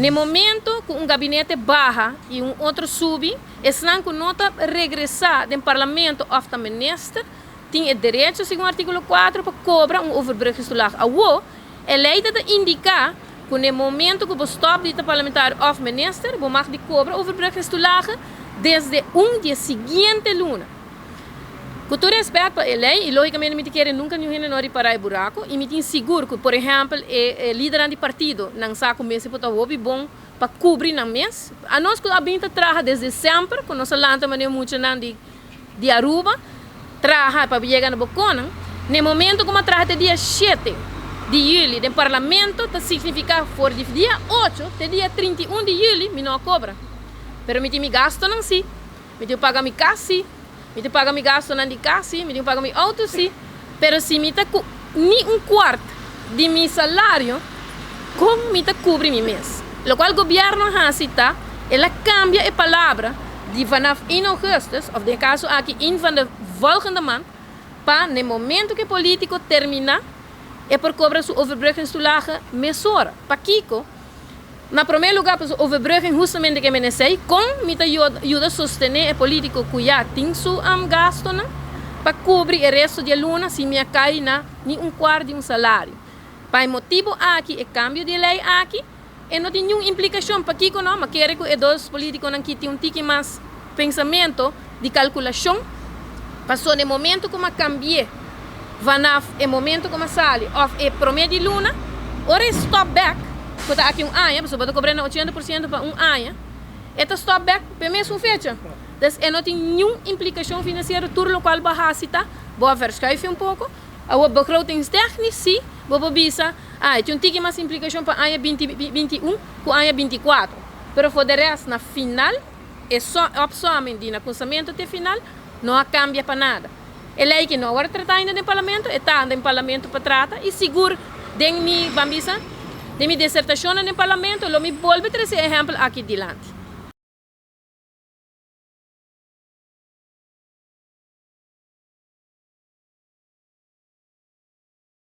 Na momento ku un gabinete baha i un otro subi, esnan ku no ta regresá den parlamento òf ta minister, tin e derecho segun artíkulo 4 pa kobra un overbruggingstoelage. Awor, e lei ta indiká ku na momento ku bo stòp di ta parlamentario òf minister, bo mag di kobra overbruggingstoelage desde un dia siguiente luna. Ku tur rèspèt pa e lei, i lógikamente mi ta kere nunka niun hende no ripará e buraku, i mi tin sigur ku, por ehèmpel, e lidernan di partido nan sa ku mester por ta hopi bon pa kubri nan mes. Anos ku a bin ta traha desde semper, ku nos a lanta manera muchanan di Aruba traha pa yega na bokonan, na e momento ku mi a traha te dia 7 di yüli den parlamento ta signifiká for di dia 8 te dia 31 di yüli mi no a kobra. Pero mi tin mi gastonan sí, mi tin ku paga mi kas sí, mi tin ku paga mi gastonan di kas sí, mi tin ku paga mi outo sí, pero si mi ta ku ni un kuart di mi salario, kon mi ta kubri mi mes? Lokual gobièrnu a hasi ta, el a kambia e palabra di vanaf 1 augustus, òf den e kaso aki 1 van de volgende maand, pa na e momento ku e polítiko terminá, e por kobra su overbruggingstoelage mesora. Pakiko? Na promé lugá, pasobra overbrugging hustamente ke men esei, kon mi ta yuda sostené e polítiko ku ya tin su gastunan pa kubri e resto di e luna si mi a kai na ni un kuart di un salario. Pa e motibu aki e kambio di e lei aki e no tin niun implikashon. Pakiko no? Mi a kere ku e dos polítikonan ki tin un tiki mas pensamentu di kalkulashon, pasobra na e momento ku mi a kambi'é vanaf e momento ku mi a sali òf e promé di luna, ora e stòp bèk, ku ta aki un aña, pasobra bo ta kobra na 80% pa un aña, e ta stòp bèk pa e mesun fecha. Dus e no tin niun implikashon finansiero, tur lokual bo a hasi ta, bo a verschuif un poko. Awor begrotingstechnisch si, bo por bisa, ah, e tin un tiki mas implikashon pa aña 2021 ku aña 24. Pero for de rest, na final, e opsomming di na kunsamentu te final no a kambia pa nada. E lei ki no a wòrdu tratá ainda den parlamento, e ta den parlamento pa trata i sigur den mi, ban bisa, den mi disertashonnan den parlamento lo mi bolbe trese e ehèmpel aki dilanti.